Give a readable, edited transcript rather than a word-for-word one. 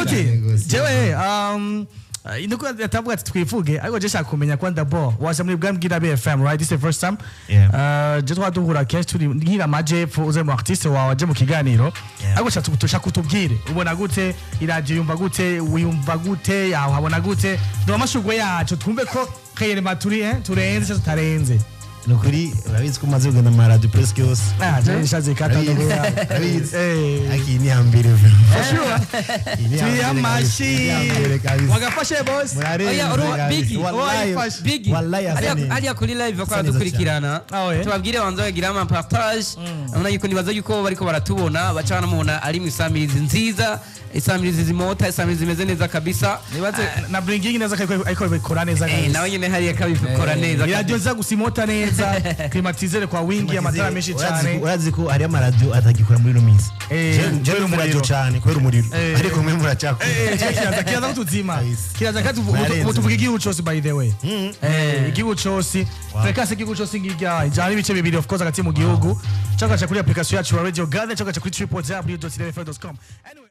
Nshuti, Rwose. jewe nuko yatavuga ati twivuge, ariko je shaka kumenya kwa d'abord waje muri bwa mbwira BFM, right? This is the first time. Yeah. Je twaduhura kenshi turi nkira amajepfo, uze mu artiste wawe aje mu kiganiro. Ariko shaka tushaka kutubwire ubona gute iradio, yumva gute, wiyumva gute, yaho habona gute? Duha amashurwe yacu twumve ko kayerema turi turenze cyangwa tutarenze. Ni ukuri, urabizi ko umaze kugenda mu maradiyo presque yose. Ah, je nshaze kata. Urabizi, Urabizi. urabizi. Eh. Ariko iyi ni iya mbere. For sure. Iyi ni iya Turi mbere amashi. kabisa. Iyi ni iya mbere kabisa. Wagafashe boss. Murarenze Oya, kabisa. Biggie. Wallahi. Wayifashe. Biggie, Wallahi asa neza. hariya kuri live bakora Asa neza. dukurikirana. Ah, ouais. Tubabwire banza bagira ama partage. Urabona yuko nibaza yuko bariko baratubona, baca banamubona ari mu isamirizi nziza, isamirizi zimota, isamirizi zimeze neza kabisa. Nibaze na bringing neza ko ariko bikora neza kabisa. Nawe nyene hariya kabikora neza. Iradiyo nza gusa imota neza, climatiseur kwa wingi, amatara menshi cyane. Urazi ko hariyo amaradiyo atagikora muri ino minsi. Je Kubera numva umuriro. radiyo cyane kubera umuriro, ariko mwe muracyakora. Kiraza kutuzima. Kabisa. Kiraza kandi Murarenze. ubu tuvuga igihugu cose, by the way. Igihugu cose, fréquence igihugu cose ngirya 100.2, of course hagati mu gihugu, cyangwa kuri application yacu ya Radio Garden, cyangwa kuri www.fm.com. Anyway.